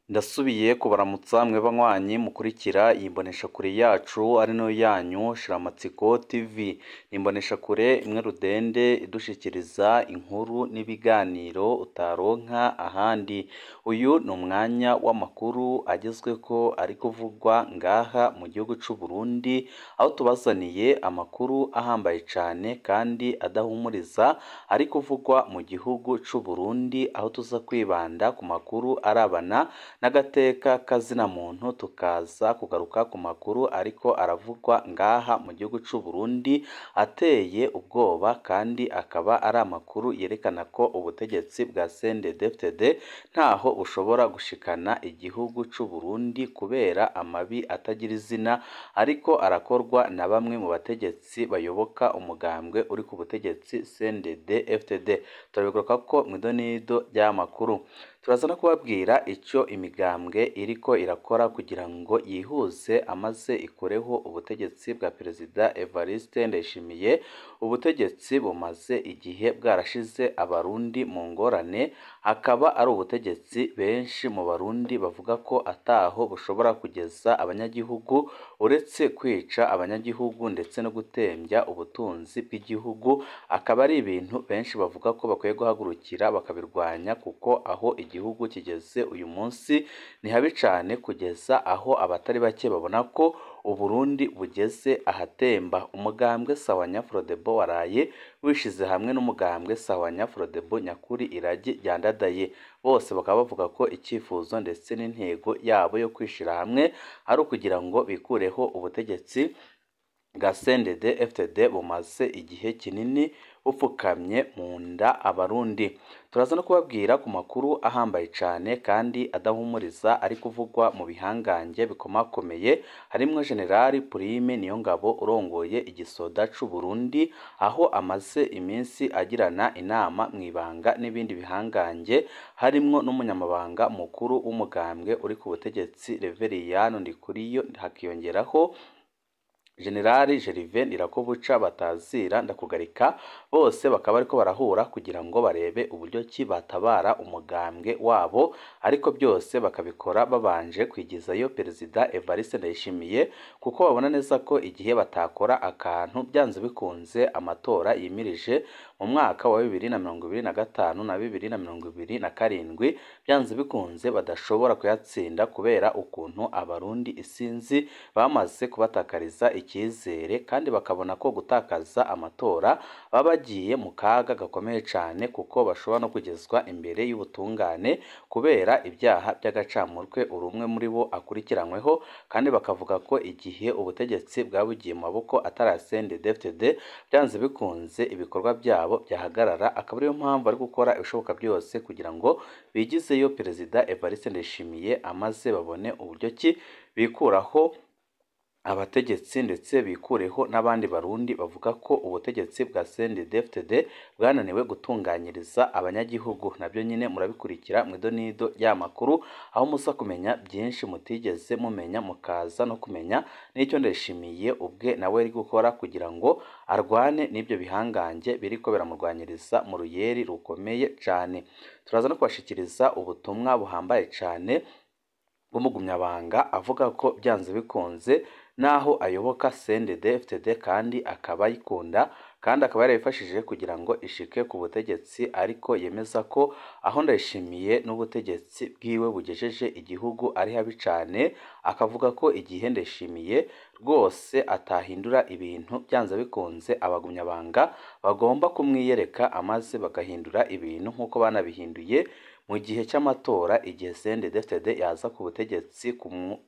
Ndasubiye kubaramutsa mwe banywanyi mukurikira iyi mboneshakure yacu ari nayo yanyu Shiramatsiko TV. Ni imboneshakure imwe rudende idushikiriza inkuru n'ibiganiro utaronka ahandi. Uyu ni umwanya w'amakuru agezweko ari kuvugwa ngaha mu gihugu c'u Burundi, aho tubazaniye amakuru ahambaye cane kandi adahumuriza ari kuvugwa mu gihugu c'u Burundi, aho tuza kwibanda ku makuru arabana n'agateka kazina muntu, tukaza kugaruka ku makuru ariko aravugwa ngaha mu gihugu c'u Burundi ateye ubwoba, kandi akaba ari amakuru yerekana ko ubutegetsi bwa CNDD-FDD ntaho bushobora gushikana igihugu c'u Burundi kubera amabi atagira izina ariko arakorwa na bamwe mu bategetsi bayoboka umugambwe uri ku butegetsi CNDD-FDD. Turabigarukako mw'idonido ry'amakuru. Turaza no kubabwira ico imigambwe iriko irakora kugira ngo yihuze amaze ikureho ubutegetsi bwa Perezida Evariste Ndayishimiye, ubutegetsi bumaze igihe bwarashize abarundi mu ngorane, akaba ari ubutegetsi benshi mu barundi bavuga ko ataho bushobora kugeza abanyagihugu uretse kwica abanyagihugu ndetse no gutembya ubutunzi bw'igihugu, akaba ari ibintu benshi bavuga ko bakwiye guhagurukira bakabirwanya kuko aho igihugu kigeze uyu munsi ni habi cane, kugeza aho abatari bake babona ko Uburundi bugeze ahatemba. Umugambwe Sawanya Frodebo waraye wishize hamwe n'umugambwe Sawanya Frodebo nyakuri iragi ryandadaye, bose bakaba bavuga ko icyifuzo ndetse n'intego yabo yo kwishira hamwe ari ukugira ngo bikureho ubutegetsi bwa CNDD-FDD bumaze igihe kinini bupfukamye mu nda abarundi. Turaza no kubabwira ku makuru ahambaye cane kandi adahumuriza ari kuvugwa mu bihangange bikomakomeye, harimwo General Prime Niyongabo urongoye igisoda c'u Burundi, aho amaze iminsi agirana inama mw'ibanga n'ibindi bihangange, harimwo n'umunyamabanga mukuru w'umugambwe uri ku butegetsi Reveriyano Ndikuriyo, hakiyongeraho General Gervais Ndirakobuca batazira ndakugarika, bose bakaba bariko barahura kugira ngo barebe uburyo ki batabara umugambwe wabo, ariko byose bakabikora babanje kwigizayo Perezida Evariste Ndayishimiye, kuko babona neza ko igihe batakora akantu byanze bikunze amatora yimirije mu mwaka wa 2025 na 2027 byanze bikunze badashobora kuyatsinda kubera ukuntu abarundi isinzi bamaze kubatakariza icyizere, kandi bakabona ko gutakaza amatora baba bagiye mu kaga gakomeye cane, kuko bashobora no kugezwa imbere y'ubutungane kubera ibyaha by'agacamutwe urumwe muri bo akurikiranyweho, kandi bakavuga ko igihe ubutegetsi bwaba bugiye mu maboko atari aya CNDD-FDD byanze bikunze ibikorwa byabo byahagarara, akaba ariyo mpamvu bari gukora ibishoboka byose kugira ngo bigizeyo Perezida Evariste Ndayishimiye amaze babone uburyo ki bikuraho abategetsi ndetse bikureho n'abandi barundi bavuga ko ubutegetsi bwa CNDD-FDD bwananiwe gutunganyiriza abanyagihugu. Nabyo nyine murabikurikira mu idonido ry'amakuru, aho muza kumenya byinshi mutigeze mumenya, mukaza no kumenya n'icyo Ndayishimiye ubwe nawe ari gukora kugira ngo arwane n'ibyo bihangange biriko biramurwanyiriza mu ruyeri rukomeye cane. Turaza no kubashikiriza ubutumwa buhambaye cane bw'umugumyabanga avuga ko byanze bikunze naho ayoboka CNDD-FDD kandi akaba ayikunda kandi akaba yarayifashije kugira ngo ishike ku butegetsi, ariko yemeza ko aho Ndayishimiye n'ubutegetsi bwiwe bugejeje igihugu ari habi cane, akavuga ko igihe Ndayishimiye rwose atahindura ibintu byanze bikunze abagumyabanga bagomba kumwiyereka amaze bagahindura ibintu nk'uko banabihinduye mu gihe cy'amatora igihe CNDD-FDD yaza ku butegetsi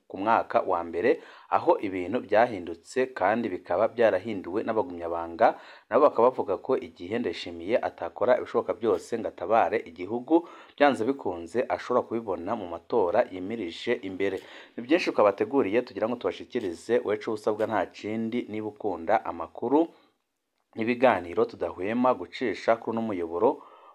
ku mwaka wa mbere, aho ibintu byahindutse kandi bikaba byarahinduwe n'abagumyabanga, nabo bakaba bavuga ko igihe Ndayishimiye atakora ibishoboka byose ngo atabare igihugu byanze bikunze ashobora kubibona mu matora yimirije imbere. Ni byinshi twabateguriye tugira ngo tubashikirize, wecu usabwa nta kindi niba ukunda amakuru n'ibiganiro tudahwema gucisha kuri uno muyoboro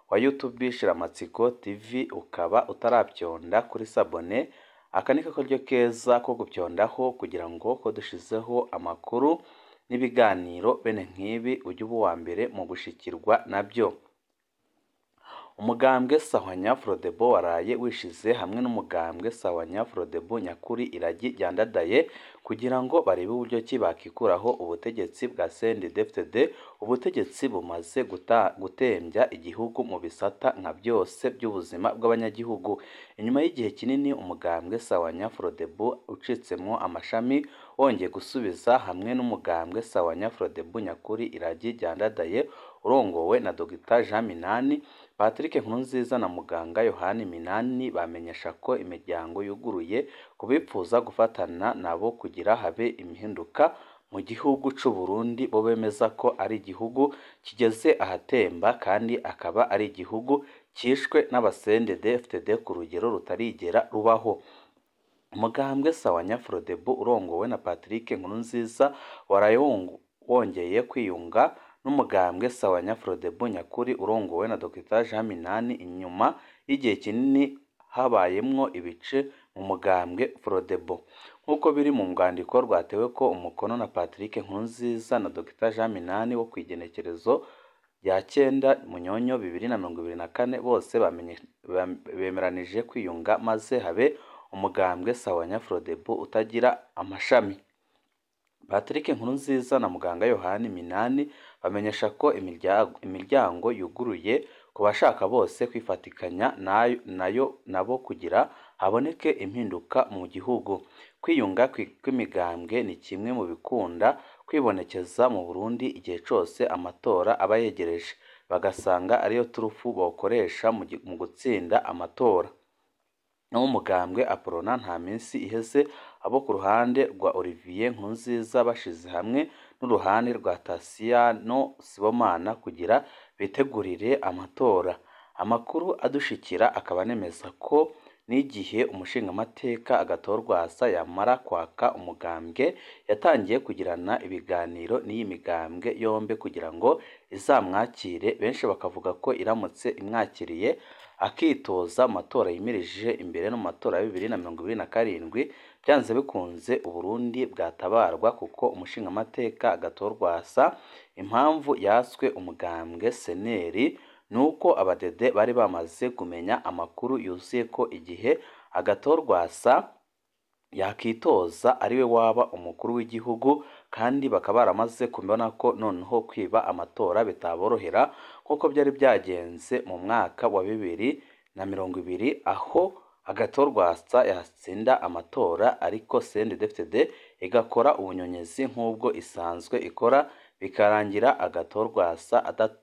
wa YouTube Shiramatsiko TV, ukaba utarabyonda kuri sabone, aka ni kakaryo keza ko gupyondaho kugira ngo ko dushizeho amakuru n'ibiganiro bene nk'ibi ujye uba uwa mbere mu gushikirwa nabyo. Umugambwe Sahwanya Frodebu waraye wishize hamwe n'umugambwe Sahwanya Frodebu nyakuri iragi ryandadaye kugira ngo barebe uburyo ki bakikuraho ubutegetsi bwa CNDD-FDD, ubutegetsi bumaze gutembya igihugu mu bisata nka byose by'ubuzima bw'abanyagihugu. Inyuma y'igihe kinini umugambwe Sahwanya Frodebu ucitsemwo amashami wongeye gusubiza hamwe n'umugambwe Sahwanya Frodebu nyakuri iragi ryandadaye urongowe na Dr Jean Minani, Patrick Nkurunziza na Muganga Yohani Minani bamenyesha ko imiryango yuguruye kubipfuza gufatana nabo kugira habe impinduka mu gihugu c'u Burundi. Bo bemeza ko ari igihugu kigeze ahatemba kandi akaba ari igihugu cishwe n'aba-CNDD-FDD ku rugero rutarigera rubaho. Umugambwe Sahwanya Frodebu urongowe na Patrick Nkurunziza waraye wongeye kwiyunga n'umugambwe Sahwanya Frodebu nyakuri urongowe na Dr Jean Minani inyuma y'igihe kinini habayemwo ibice mu mugambwe Frodebu. Nk'uko biri mu rwandiko rwatewe ko umukono na Patrick Nkurunziza na Dr Jean Minani wo kw'igenekerezo rya 9 Munyonyo 2024, bose bemeranije kwiyunga maze habe umugambwe Sahwanya Frodebu utagira amashami. Patrick Nkurunziza na Muganga Yohani Minani bamenyesha ko imiryango yuguruye ku bashaka bose kwifatikanya nayo nabo kugira haboneke impinduka mu gihugu. Kwiyunga kw'imigambwe ni kimwe mu bikunda kwibonekeza mu Burundi igihe cose amatora aba yegereje, bagasanga ariyo turufu bokoresha mu gutsinda amatora. No mu mugambwe Aprona nta minsi iheze abo ku ruhande rwa Olivier Nkurunziza bashize hamwe n'uruhande rwa Tassiano Sibomana kugira bitegurire amatora. Amakuru adushikira akaba anemeza ko n'igihe umushingamateka Agathon Rwasa yamara kwaka umugambwe yatangiye kugirana ibiganiro n'iyi migambwe yombi kugira ngo izamwakire. Benshi bakavuga ko iramutse imwakiriye akitoza amatora yimirije imbere no mu matora ya 2027, byanze bikunze Uburundi bwatabarwa, kuko umushingamateka Agathon Rwasa impamvu yaswe umugambwe seneri nuko abadede bari bamaze kumenya amakuru yuzuye ko igihe Agathon Rwasa yakitoza ariwe waba umukuru w'igihugu, kandi bakaba baramaze kubona ko noneho kwiba amatora bitaborohera nk'uko byari byagenze mu mwaka wa 2020 aho Agathon Rwasa yatsinda amatora ariko CNDD-FDD igakora ubunyonyezi nk'ubwo isanzwe ikora, bikarangira Agathon Rwasa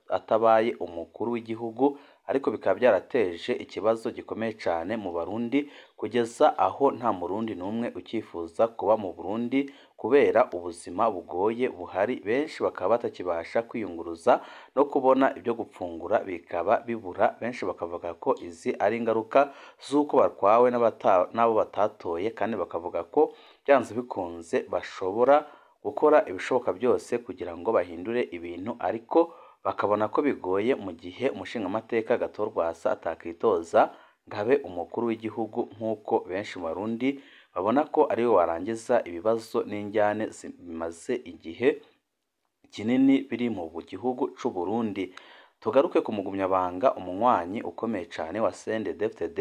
atabaye umukuru w'igihugu, ariko bikaba byarateje ikibazo gikomeye cyane mu Barundi kugeza aho nta Murundi n'umwe ucyifuza kuba mu Burundi kubera ubuzima bugoye buhari. Benshi bakaba batakibasha kwiyunguruza no kubona ibyo gupfungura bikaba bibura. Benshi bakavuga ko izi ari ingaruka z'uko batwawe n'abo batatoye, kandi bakavuga ko byanze bikunze bashobora gukora ibishoboka byose kugira ngo bahindure ibintu, ariko bakabona ko bigoye mu gihe umushingamateka Agathon Rwasa atakitoza ngo abe umukuru w'igihugu, nk'uko benshi mu Barundi babona ko ariwe warangiza ibibazo n'injyane bimaze igihe kinini biri mu gihugu c'u Burundi. Tugaruke ku mugumyabanga, umunywanyi ukomeye cane wa CNDD-FDD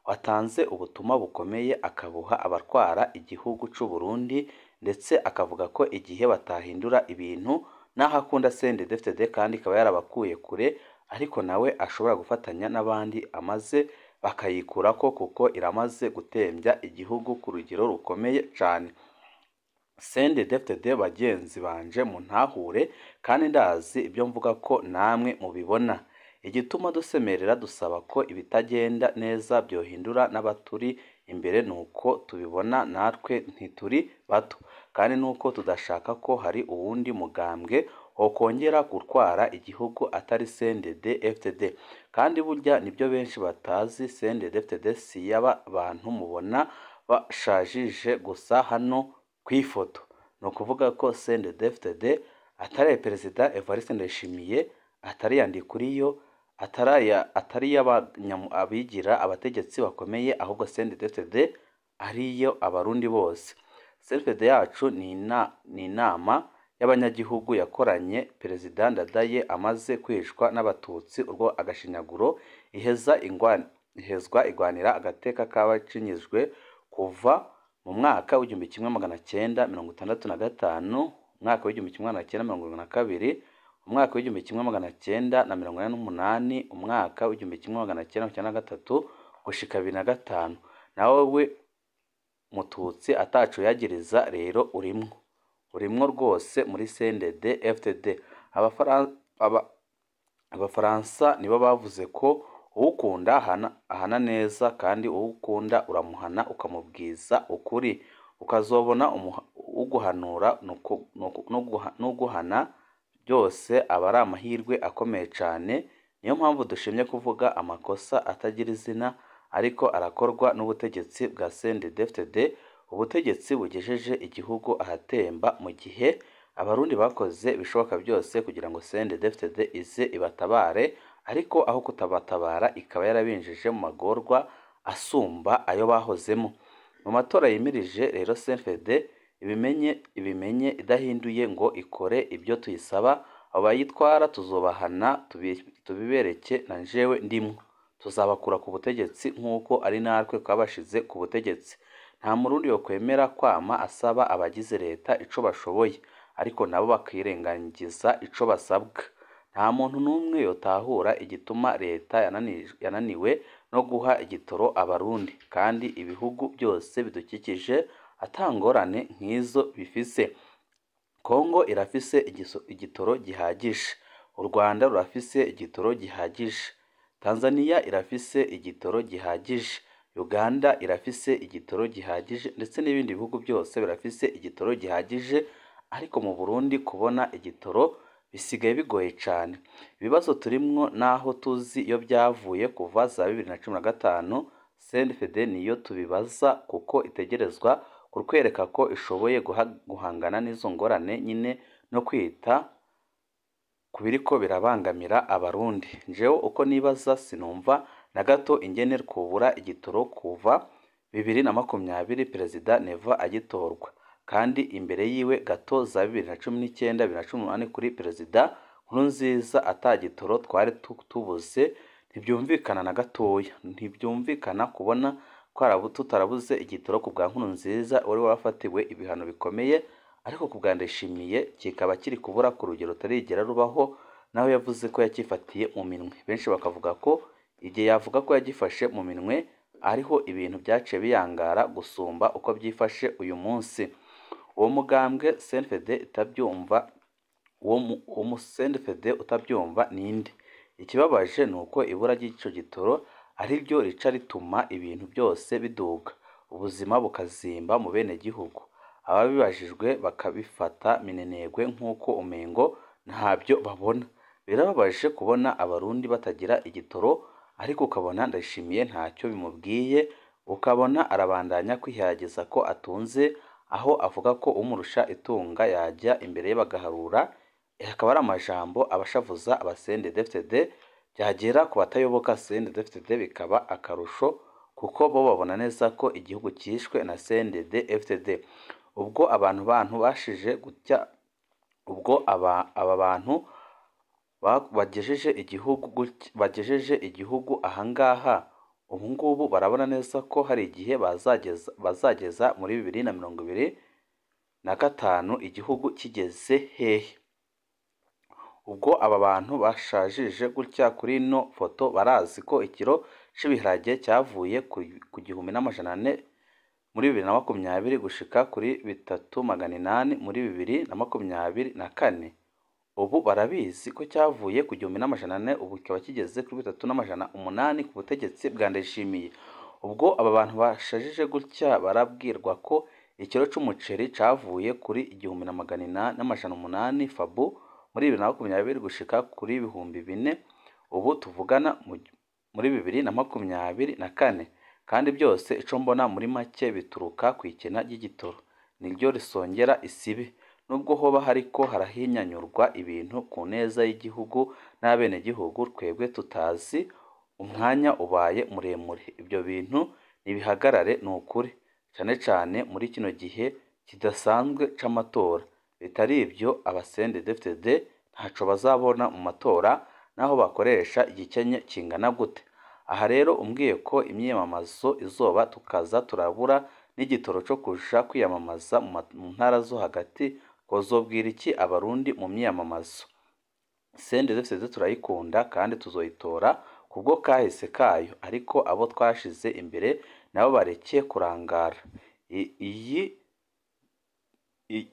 watanze ubutumwa bukomeye akabuha abatwara igihugu c'u Burundi, ndetse akavuga ko igihe batahindura ibintu naho akunda CNDD-FDD kandi ikaba yarabakuye kure, ariko nawe ashobora gufatanya n'abandi amaze bakayikurako kuko iramaze gutembya igihugu ku rugero rukomeye cane. CNDD-FDD bagenzi banje muntahure, kandi ndazi ibyo mvuga ko namwe mubibona. Igituma dusemerera dusaba ko ibitagenda neza byohindura n'abaturi imbere nuko tubibona natwe ntituri bato, kandi nuko tudashaka ko hari uwundi mugambwe wokongera gutwara igihugu atari CNDD-FDD. Kandi burya nibyo benshi batazi, CNDD-FDD si y'aba bantu mubona bashajije gusa hano kw'ifoto. Ni ukuvuga ko CNDD-FDD atari Perezida Evariste Ndayishimiye, atari iya Ndikuriyo, atari abigira abategetsi bakomeye, ahubwo CNDD-FDD ariyo abarundi bose. CNDD yacu ni inama y'abanyagihugu yakoranye Perezida Ndadaye amaze kwicwa n'abatutsi urwo agashinyaguro, ihezwa igwanira agateka k'abacinyijwe kuva mu mwaka w'1965, umwaka w'1972, umwaka w'1948, umwaka w'1993 gushika 2005. Nawe we mututsi ataco yagiriza rero urimwo rwose muri CNDD FDD. Abafaransa nibo bavuze ko uwukunda ahana neza, kandi uwukunda uramuhana ukamubwiza ukuri, ukazobona uguhanura n'uguhana byose aba ari amahirwe akomeye cane. Niyo mpamvu dushimye kuvuga amakosa atagira izina ariko arakorwa n'ubutegetsi bwa CNDD-FDD, ubutegetsi bugejeje igihugu ahatemba, mu gihe abarundi bakoze ibishoboka byose kugira ngo CNDD-FDD ize ibatabare, ariko aho kutabatabara ikaba yarabinjije mu magorwa asumba ayo bahozemo. Mu matora yimirije rero CNDD ibimenye idahinduye ngo ikore ibyo tuyisaba, abo bayitwara tuzobahana tubibereke na njewe ndimwo, tuzabakura ku butegetsi nk'uko ari natwe twabashize ku butegetsi. Nta murundi yokwemera kwama asaba abagize leta ico bashoboye, ariko nabo bakirengagiza ico basabwa. Nta muntu n'umwe yotahura igituma leta yananiwe no guha igitoro abarundi, kandi ibihugu byose bidukikije atangorane nk'izo bifise. Kongo irafise igitoro gihagije, u Rwanda rurafise igitoro gihagije, Tanzania irafise igitoro gihagije, Uganda irafise igitoro gihagije, ndetse n'ibindi bihugu byose birafise igitoro gihagije, ariko mu Burundi kubona igitoro bisigaye bigoye cane. Ibibazo turimwo naho tuzi iyo byavuye kuva za 2015, CNDD niyo tubibaza kuko itegerezwa kutwereka ko ishoboye guhangana n'izo ngorane nyine no kwita ku biriko birabangamira abarundi. Jewe uko nibaza sinumva na gato ingene twobura igitoro kuva 2020 Perezida Neva agitorwa, kandi imbere yiwe gato za 2019 2018 kuri Perezida Nkurunziza ata gitoro twari tubuze. Ntibyumvikana na gatoya, ntibyumvikana kubona tutarabuze igitoro ku bwa Nkurunziza wari warafatiwe ibihano bikomeye, ariko ku bwa Ndayishimiye kikaba kiri kubura ku rugero rutarigera rubaho, naho yavuze ko yakifatiye mu minwe. Benshi bakavuga ko igihe yavuga ko yagifashe mu minwe ariho ibintu byaciye biyangara gusumba uko byifashe uyu munsi. Uwo mugambwe CNDD utabyumva, uwo CNDD utabyumva ninde? Ikibabaje ni uko ibura ry'ico gitoro ariryo rica rituma ibintu byose biduga, ubuzima bukazimba mu bene gihugu. Ababibajijwe bakabifata minenegwe nk'uko umengo ntabyo babona. Birababaje kubona abarundi batagira igitoro, ariko ukabona Ndayishimiye ntacyo bimubwiye, ukabona arabandanya kwihayagiza ko atunze, aho avuga ko umurusha itunga yajya imbere ye bagaharura. Akaba ari amajambo abashavuza aba CNDD-FDD, byagera ku batayoboka CNDD-FDD bikaba akarusho, kuko bo babona neza ko igihugu cyishwe na CNDD-FDD. Ubwo abantu bashije gutya, ubwo aba bantu bagejeje igihugu ahangaha, ubu ngubu barabona neza ko hari igihe bazageza muri 2025 igihugu kigeze hehe. Ubwo aba bantu bashajije gutya kuri ino foto barazi ko ikiro c'ibiharage cyavuye ku 1400 muri 2020 gushika kuri 3800 muri 2024. Ubu barabizi ko cyavuye ku 1400 ubu kikaba kigeze kuri 3800 ku butegetsi bwa Ndayishimiye. Ubwo aba bantu bashajije gutya barabwirwa ko ikiro c'umuceri cavuye kuri 1800 fabu muri 2020 gushika kuri 4000 ubu tuvugana muri 2024. Kandi byose ico mbona muri make bituruka ku ikena ry'igitoro, niryo risongera isibe. Nubwo hoba hariko harahinyanyurwa ibintu ku neza y'igihugu n'abenegihugu, twebwe tutazi umwanya ubaye muremure. Ibyo bintu nibihagarare ni ukuri, cane cane muri kino gihe kidasanzwe c'amatora. Bitari ibyo aba CNDD-FDD ntaco bazabona mu matora naho bakoresha igikenye kingana gute. Aha rero umbwiye ko imyiyamamazo izoba tukaza turabura n'igitoro co kuja kwiyamamaza mu ntara zo hagati, kozobwira iki abarundi mu myiyamamazo? CNDD-FDD turayikunda kandi tuzoyitora kubwo kahise kayo, ariko abo twashize imbere nabo bareke kurangara.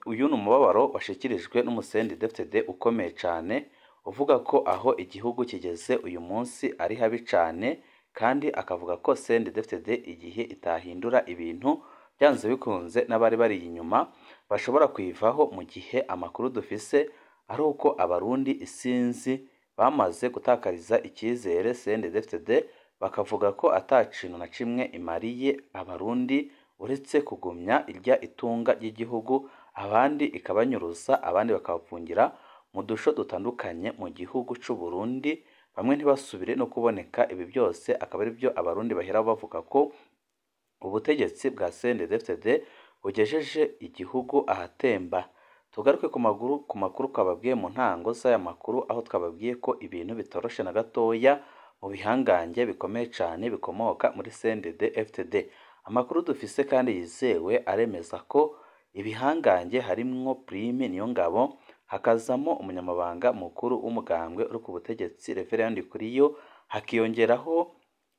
Uyu ni umubabaro washikirijwe n'umu CNDD-FDD ukomeye cane, uvuga ko aho igihugu kigeze uyu munsi ari habi cane, kandi akavuga ko CNDD-FDD igihe itahindura ibintu byanze bikunze n'abari bari inyuma bashobora kuyivaho, mu gihe amakuru dufise ari uko abarundi isinzi bamaze gutakariza icyizere CNDD-FDD, bakavuga ko ata kintu na kimwe imariye abarundi uretse kugumya irya itunga ry'igihugu, abandi ikabanyuruza, abandi bakabapfungira mu dusho dutandukanye mu gihugu c'u Burundi, bamwe ntibasubire no kuboneka. Ibi byose akaba ari byo abarundi bahera bavuga ko ubutegetsi bwa CNDD-FDD bugejeje igihugu ahatemba. Tugaruke ku makuru twababwiye mu ntango z'aya makuru, aho twababwiye ko ibintu bitoroshe na gatoya mu bihangange bikomeye cane bikomoka muri CNDD-FDD. Amakuru dufise kandi yizewe aremeza ko ibihangange harimwo Prime Niyongabo, hakazamo umunyamabanga mukuru w'umugambwe uri ku butegetsi Reverend Ndikuriyo, hakiyongeraho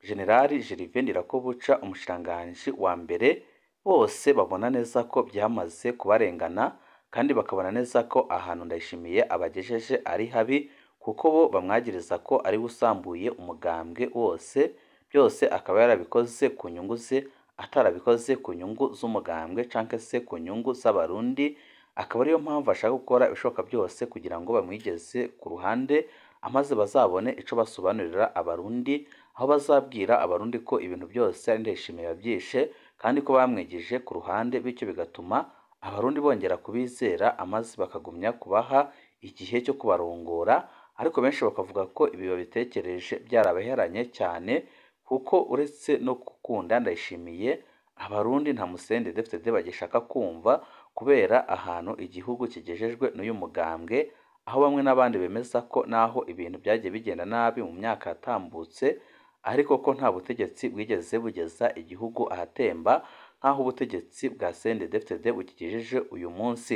General Gervais Ndirakobuca umushikiranganji wa mbere. Bose babona neza ko byamaze kubarengana, kandi bakabona neza ko ahantu Ndayishimiye abagejeje ari habi, kuko bo bamwagiriza ko ari usambuye umugambwe wose, byose akaba yarabikoze ku nyungu ze, atarabikoze ku nyungu z'umugambwe canke se ku nyungu z'abarundi. Akaba ariyo mpamvu ashaka gukora ibishoboka byose kugira ngo bamwigeze ku ruhande, amaze bazabone ico basobanurira abarundi, aho bazabwira abarundi ko ibintu byose ari Ndayishimiye yabyishe kandi ko bamwigije ku ruhande, bityo bigatuma abarundi bongera kubizera, amaze bakagumya kubaha igihe cyo kubarongora. Ariko benshi bakavuga ko ibi babitekereje byarabaheranye cyane, kuko uretse no gukunda Ndayishimiye, abarundi nta mu CNDD-FDD bagishaka kumva, kubera ahantu igihugu kigejejwe n'uyu mugambwe, aho bamwe n'abandi bemeza ko naho ibintu byagiye bigenda nabi mu myaka yatambutse, ariko ko nta butegetsi bwigeze bugeza igihugu ahatemba nk'aho ubutegetsi bwa CNDD-FDD bukigejeje uyu munsi.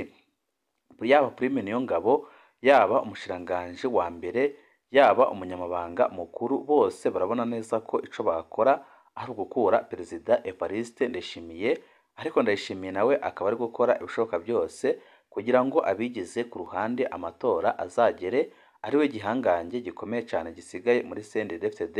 Yaba Prime Niyongabo, yaba umushikiranganji wa mbere, yaba umunyamabanga mukuru, bose barabona neza ko ico bakora ari ugukura Perezida Evariste Ndayishimiye, ariko Ndayishimiye nawe akaba ari gukora ibishoboka byose kugira ngo abigize ku ruhande amatora azagere ariwe gihangange gikomeye cyane gisigaye muri CNDD-FDD,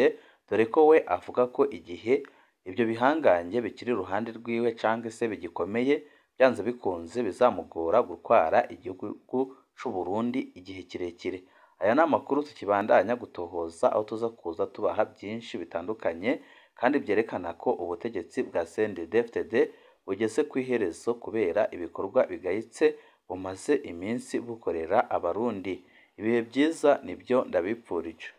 dore ko we avuga ko igihe ibyo bihangange bikiri iruhande rwiwe canke se bigikomeye, byanze bikunze bizamugora gutwara igihugu c'u Burundi igihe kirekire. Aya ni amakuru tukibandanya gutohoza, aho tuza kuza tubaha byinshi bitandukanye kandi byerekana ko ubutegetsi bwa CNDD-FDD bugeze ku iherezo kubera ibikorwa bigayitse bumaze iminsi bukorera abarundi. Ibihe byiza nibyo ndabipfurije.